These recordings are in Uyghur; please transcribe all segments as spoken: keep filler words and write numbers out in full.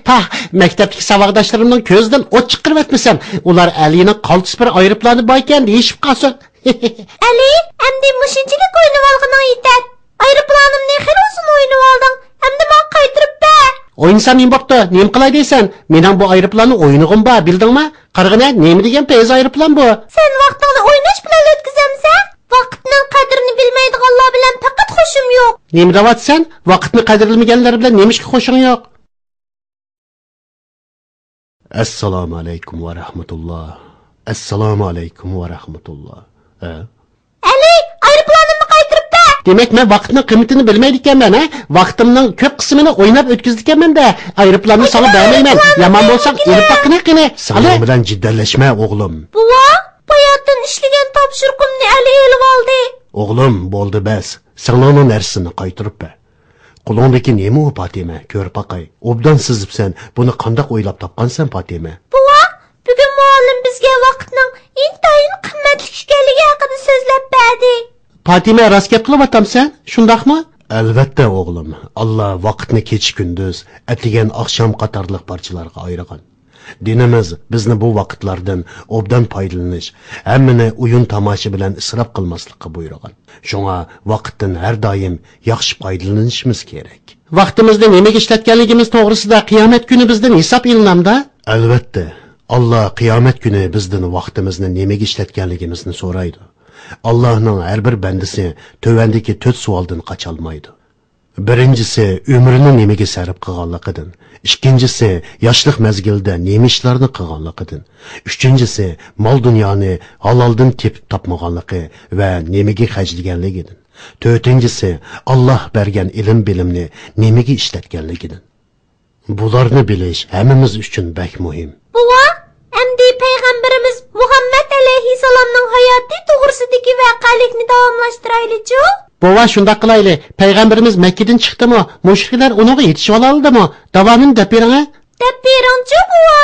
پاھ، مەكتەپتىكى ساۋاقداشلىرىمنىڭ كۆزىدىن ئوت چىقىرىۋەتمىسەم، ئۇلار ئەلىنىڭ قالتىس بىر ئايروپىلانى باركەن دېيىشىپ قالسۇن. ئەلى، ئەمدى مۇشۇنچىلىك ئوينىۋالغىنىڭ يېتەر. ئايروپىلانىمنى خېلى ئۇزۇن ئوينىۋالدىڭ. ئەمدى ماڭا قايتۇرۇپ بەر. ئوينىسام نېمە بوپتۇ؟ نېمە قىلاي دەيسەن؟ مېنىڭ بۇ ئايروپىلاننى ئوينىغۇم بار، بىلدىڭما؟ قارىغىنە، نېمە دېگەن پەيز ئايروپىلان بۇ؟ سەن ۋاقتىڭنى ئويناش بىلەن ئۆتكۈزەمسەن؟ ۋاقىتنىڭ قەدرىنى بىلمەيدىغانلار بىلەن پەقەت خوشۇم يوق. نېمە دەۋاتىسەن؟ ۋاقىتنى قەدىرلىمىگەنلەر بىلەن نېمىشقا خوشۇڭ يوق؟ ئەسسالامۇ ئەلەيكۇم ۋە رەھمەتۇللا. ئەسسالامۇ ئەلەيكۇم ۋە رەھمەتۇللا. ھە؟ ئەلى، ئايروپىلانىمنى قايتۇرۇپ بەر! دېمەك، مەن ۋاقىتنىڭ قىممىتىنى بىلمەيدىكەنمەن، ھە؟ ۋاقتىمنىڭ كۆپ قىسمىنى ئويناپ ئۆتكۈزىدىكەنمەن-دە. ئايروپىلاننى ساڭا بەرمەيمەن. يامان بولساڭ، ئېلىپ باققىنە قېنى. سېنىڭ بىلەن جىددىيلەشمە، ئوغلۇم. بوۋا، باياتىن ئىشلىگەن تاپشۇرۇقۇمنى ئەلى ئېلىۋالدى. ئوغلۇم، بولدى بەس. سىڭلىڭنىڭ نەرسىسىنى قايتۇرۇپ بەر. قولۇڭدىكى نېمە ئۇ، پاتىمە؟ كۆرۈپ باقاي. ئوبدان سىزىپسەن. بۇنى قانداق ئويلاپ تاپقانسەن، پاتىمە؟ بوۋا، بۈگۈن مۇئەللىم بىزگە ۋاقىتنىڭ ئىنتايىن قىممەتلىك ئىكەنلىكى ھەققىدە سۆزلەپ بەردى. پاتىمە، راست گەپ قىلىۋاتامسەن، شۇنداقمۇ؟ ئەلۋەتتە، ئوغلۇم. ئاللا ۋاقىتنى كېچە-كۈندۈز، ئەتىگەن-ئاخشام قاتارلىق پارچىلارغا ئايرىغان. دىنىمىز بىزنى بۇ ۋاقىتلاردىن ئوبدان پايدىلىنىش، ھەممىنى ئويۇن-تاماشا بىلەن ئىسراپ قىلماسلىققا بۇيرۇغان. شۇڭا ۋاقىتتىن ھەر دائىم ياخشى پايدىلىنىشىمىز كېرەك. ۋاقتىمىزنى نېمىگە ئىشلەتكەنلىكىمىز توغرىسىدا قىيامەت كۈنى بىزدىن ھېساب ئېلىنامدا؟ ئەلۋەتتە، ئاللا قىيامەت كۈنى بىزدىن ۋاقتىمىزنى نېمىگە ئىشلەتكەنلىكىمىزنى سورايدۇ. ئاللانىڭ ھەر بىر بەندىسى تۆۋەندىكى تۆت سوئالدىن قاچالمايدۇ. بىرىنچىسى، ئۆمرىنى نېمىگە سەرپ قىلغانلىقىدىن. ئىككىنچىسى، ياشلىق مەزگىلىدە نېمە ئىشلارنى قىلغانلىقىدىن. ئۈچىنچىسى، مال-دۇنيانى ھالالدىن تېپىپ تاپمىغانلىقى ۋە نېمىگە خەجلىگەنلىكىدىن. تۆتىنچىسى، ئاللا بەرگەن ئىلىم-بىلىمنى نېمىگە ئىشلەتكەنلىكىدىن. بۇلارنى بىلىش ھەممىمىز ئۈچۈن بەك مۇھىم. بوۋا، ئەمدى پەيغەمبىرىمىز مۇھەممەد ئەلەيھىسسالامنىڭ ھاياتى توغرىسىدىكى ۋەقەلىكنى داۋاملاشتۇرايلىچۇ؟ بوۋا، شۇنداق قىلايلى. پەيغەمبىرىمىز مەككىدىن چىقتىمۇ؟ مۇشرىكلار ئۇنىڭغا يېتىشىۋالالىدىمۇ؟ داۋامىنى دەپ بېرىڭە. دەپ بېرىڭچۇ، بوۋا.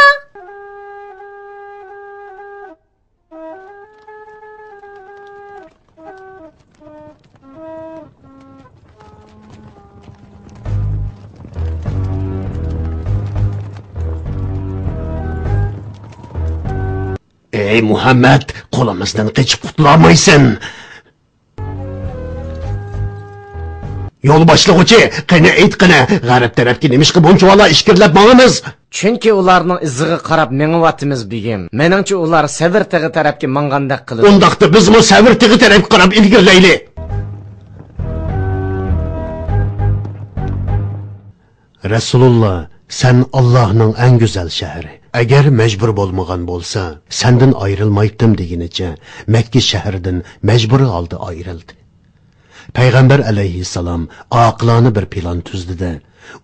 ئەي مۇھەممەد، قولىمىزدىن قېچىپ قۇتۇلالمايسەن. يول باشلىغۇچى، قېنى ئېيتقىنە، غەرب تەرەپكە نېمىشقا بۇنچىۋالا ئىچكىرىلەپ ماڭىمىز؟ چۈنكى ئۇلارنىڭ ئىزىغا قاراپ مېڭىۋاتىمىز، بېگىم. مېنىڭچە، ئۇلار سەۋر تېغى تەرەپكە ماڭغاندەك قىلىدۇ. ئۇنداقتا بىزمۇ سەۋر تېغى تەرەپكە قاراپ ئىلگىرىلەيلى. رەسۇلۇللا، سەن ئاللاھنىڭ ئەڭ گۈزەل شەھىرى. ئەگەر مەجبۇر بولمىغان بولسا، سەندىن ئايرىلمايتتىم دېگىنىچە، مەككە شەھىرىدىن مەجبۇرىي ھالدا ئايرىلدى. پەيغەمبەر ئەلەيھىسسالام ئاقىلانە بىر پىلان تۈزدى-دە،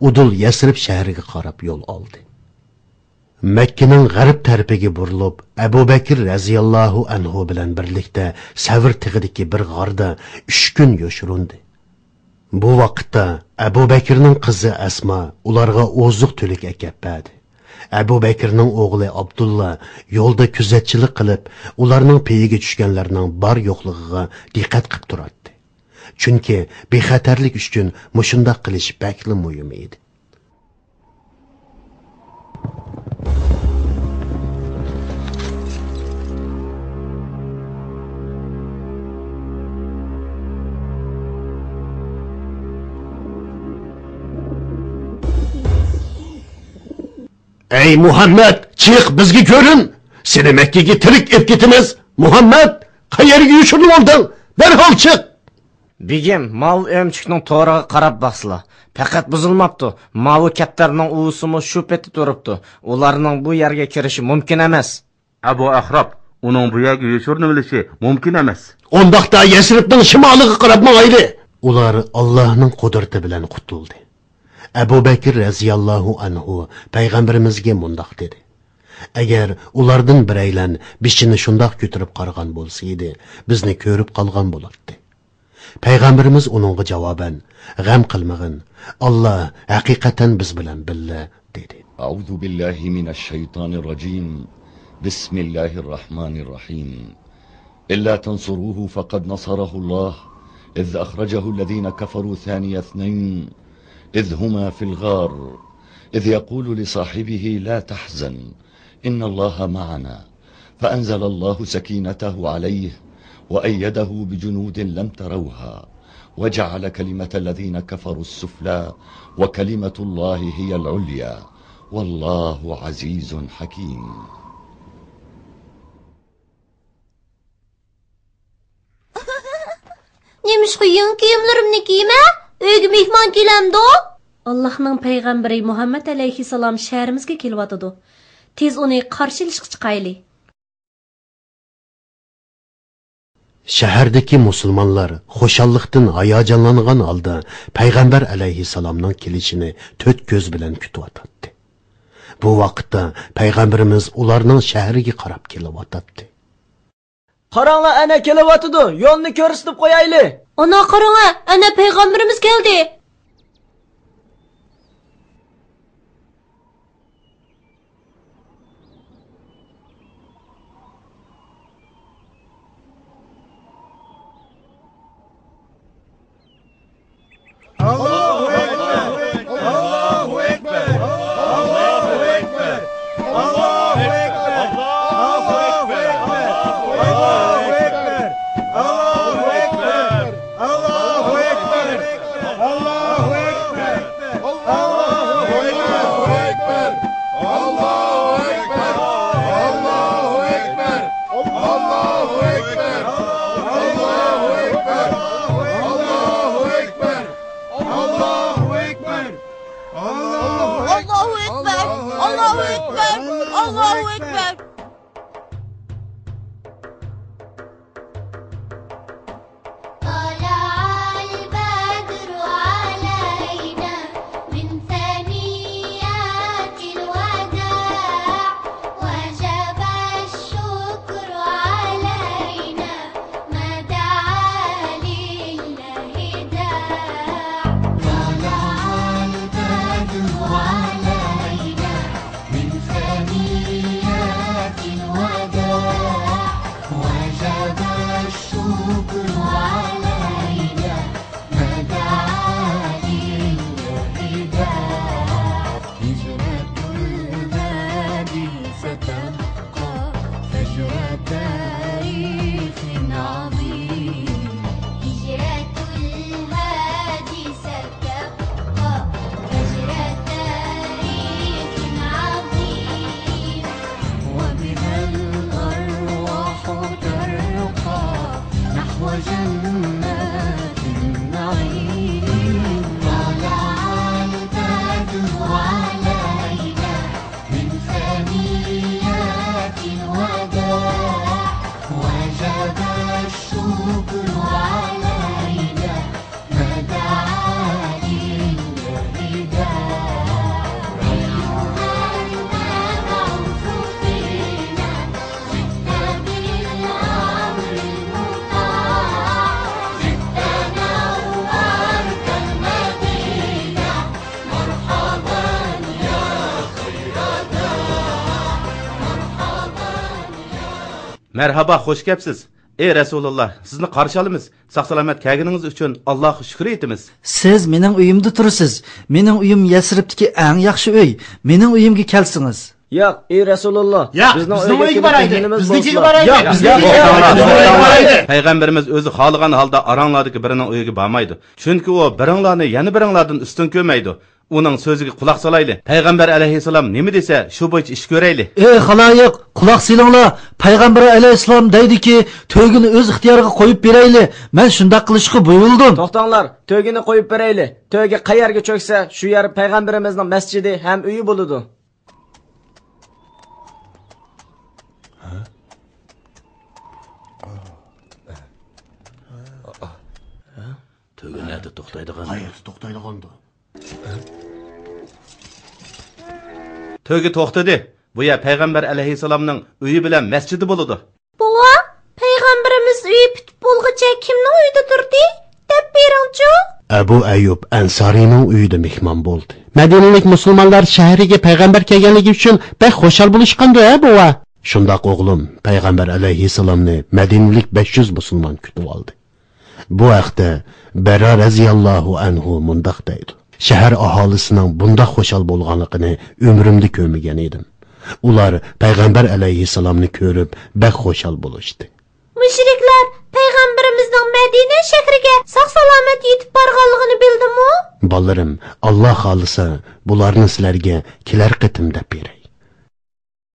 ئۇدۇل يەسرىب شەھىرىگە قاراپ يول ئالدى. مەككىنىڭ غەرب تەرىپىگە بۇرۇلۇپ، ئەبۇ بەكىر رەزىياللاھۇ ئەنھۇ بىلەن بىرلىكتە سەۋر تېغىدىكى بىر غاردا ئۈچ كۈن يوشۇرۇندى. بۇ ۋاقىتتا ئەبۇ بەكىرنىڭ قىزى ئەسما ئۇلارغا ئوزۇق-تۈلۈك ئەكەپ بەردى. ئەبۇ بەكىرنىڭ ئوغلى ئابدۇللا يولدا كۆزەتچىلىك قىلىپ، ئۇلارنىڭ پېيىگە چۈشكەنلەرنىڭ بار-يوقلۇقىغا دىققەت قىپ تۇراتتى. چۈنكى بىخەتەرلىك ئۈچۈن مۇشۇنداق قىلىش بەكلا مۇھىم ئىدى. ئەي مۇھەممەد، چىق، بىزگە كۆرۈن! سېنى مەككىگە تىرىك ئېلىپ كېتىمىز! مۇھەممەد، قەيەرگە يوشۇرۇنۇۋالدىڭ؟ دەرھال چىق! بېگىم، ماۋۇ ئۆمۈچۈكنىڭ تورىغا قاراپ باقسىلا. پەقەت بۇزۇلماپتۇ. ماۋۇ كەپتەرنىڭ ئۇۋىسىمۇ شۇ پېتى تۇرۇپتۇ. ئۇلارنىڭ بۇ يەرگە كىرىشى مۇمكىن ئەمەس. ئەبۇ ئەخرەپ، ئۇنىڭ بۇ يەرگە يوشۇرۇنۇۋېلىشى مۇمكىن ئەمەس. ئۇنداقتا يەسرىبنىڭ شىمالىغا قاراپ ماڭايلى. ئۇلار ئاللاھنىڭ قۇدرىتى بىلەن قۇتۇلدى. ئەبۇ بەكىر رەزىياللاھۇ ئەنھۇ پەيغەمبىرىمىزگە مۇنداق دېدى: ئەگەر ئۇلاردىن بىرەيلەن بېشىنى شۇنداق كۆتۈرۈپ قارىغان بولسا ئىدى، بىزنى كۆرۈپ قالغان بولاتتى. پەيغەمبىرىمىز ئۇنىڭغا جاۋابەن: غەم قىلمىغىن، ئاللا ھەقىقەتەن بىز بىلەن بىللە، دېدى. أعوذ بالله من الشيطان الرجيم. بسم الله الرحمن الرحيم. إلا تنصروه فقد نصره الله إذ أخرجه الذين كفروا ثاني اثنين إذ هما في الغار إذ يقول لصاحبه لا تحزن إن الله معنا فأنزل الله سكينته عليه وأيده بجنود لم تروها وجعل كلمة الذين كفروا السفلى وكلمة الله هي العليا والله عزيز حكيم. نېمىشقا يېڭى كىيىملىرىمنى كىيىمەن؟ ئۆيگە مېھمان كېلەمدۇ؟ ئاللاھنىڭ پەيغەمبىرى مۇھەممەد ئەلەيھىسسالام شەھىرىمىزگە كېلىۋاتىدۇ. تېز ئۇنى قارشى ئېلىشقا چىقايلى. شەھەردىكى مۇسۇلمانلار خۇشاللىقتىن ھاياجانلانغان ھالدا پەيغەمبەر ئەلەيھىسسالامنىڭ كېلىشىنى تۆت كۆز بىلەن كۈتۈۋاتاتتى. بۇ ۋاقىتتا پەيغەمبىرىمىز ئۇلارنىڭ شەھىرىگە قاراپ كېلىۋاتاتتى. قاراڭلار، ئەنە كېلىۋاتىدۇ، يولنى كۆرسىتىپ قويايلى. ئانا قاراڭە، ئەنە پەيغەمبىرىمىز كەلدى. ئاللاھۇ ئەكبەر! ئاللاھۇ ئەكبەر! ئاللاھۇ ئەكبەر! طلع البدر علينا من ثنيات الوداع وجب الشكر علينا ما دعا لله داع. طلع البدر علينا من ثنيات الوداع وجب الشكر علينا ما دعا لله داع. هجرة الهادي ستبقى فجر تاريخ عظيم. هجرة الهادي ستبقى فجر تاريخ عظيم. وبها الأرواح ترقى نحو جنات النعيم. طلع البدر علينا من ثنيات الوداع وجب الشكر علينا ما دعا لله داع. أيها المبعوث فينا جئت بالأمر المطاع. جئت نورت المدينة. مرحبا يا خير داع. مرحبا يا. مەرھابا، خوش كەپسىز. ئەي رەسۇلۇللا، سىزنى قارشى ئالىمىز. ساق-سالامەت كەلگىنىڭىز ئۈچۈن ئاللاغا شۈكۈر ئېيتىمىز. سىز مېنىڭ ئۆيۈمدە تۇرىسىز. مېنىڭ ئۆيۈم يەسرىبتىكى ئەڭ ياخشى ئۆي. مېنىڭ ئۆيۈمگە كەلسىڭىز. ياق، ئەي رەسۇلۇللا، ياق، بىزنىڭ بىزنىڭ ئۆيگە ئۆيگە كېلىپ بارايلى. مېھمىنىمىز بىزنىڭكىگە بولسۇن. بارايلى. ياق، بىزنىڭكىگە بارايلى. پەيغەمبىرىمىز ئۆزى خالىغان ھالدا ئاراڭلاردىكى بىرىنىڭ ئۆيىگە بارمايدۇ. چۈنكى ئۇ بىرىڭلارنى يەنە بىرىڭلاردىن ئۈستۈن كۆرمەيدۇ. ئۇنىڭ سۆزىگە قۇلاق سالايلى. پەيغەمبەر ئەلەيھىسسالام نېمە دېسە، شۇ بويىچە ئىش كۆرەيلى. ئەي خالايىق، قۇلاق سېلىڭلار. پەيغەمبەر ئەلەيھىسسالام دەيدۇكى، تۆگىنى ئۆز ئىختىيارىغا قويۇپ بېرەيلى. مەن شۇنداق قىلىشقا بۇيرۇلدۇم. توختاڭلار، تۆگىنى قويۇپ بېرەيلى. تۆگە قەيەرگە چۆكسە، شۇ يەر پەيغەمبىرىمىزنىڭ مەسچىتى ھەم ئۆيى بولىدۇ. تۆگە نەدە توختايدىغان؟ قايەردە توختايدىغاندۇ؟ تۆگە توختىدى. بۇ يەر پەيغەمبەر ئەلەيھىسسالامنىڭ ئۆيى بىلەن مەسچىتى بولىدۇ. بوۋا، پەيغەمبىرىمىز ئۆيى پۈتۈپ بولغۇچە كىمنىڭ ئۆيىدە تۇردى؟ دەپ بېرىڭچۇ. ئەبۇ ئەييۇب ئەنسارىنىڭ ئۆيىدە مېھمان بولدى. مەدىنىلىك مۇسۇلمانلار شەھىرىگە پەيغەمبەر كەلگەنلىكى ئۈچۈن بەك خۇشال بولۇشقاندۇ، ھە، بوۋا؟ شۇنداق، ئوغلۇم، پەيغەمبەر ئەلەيھىسسالامنى مەدىنىلىك بەش يۈز مۇسۇلمان كۈتۈۋالدى. بۇ ھەقتە بەرا رەزىياللاھۇ ئەنھۇ مۇنداق دەيدۇ. شەھەر ئاھالىسىنىڭ بۇنداق خۇشال بولغانلىقىنى ئۆمرۈمدە كۆرمىگەن ئىدىم. ئۇلار پەيغەمبەر ئەلەيھىسسالامنى كۆرۈپ بەك خۇشال بولۇشتى. مۇشرىكلار پەيغەمبىرىمىزنىڭ مەدىنە شەھىرىگە ساق-سالامەت يېتىپ بارغانلىقىنى بىلدىمۇ؟ بالىلىرىم، ئاللا خالىسا، بۇلارنى سىلەرگە كېلەر قېتىم دەپ بېرەي.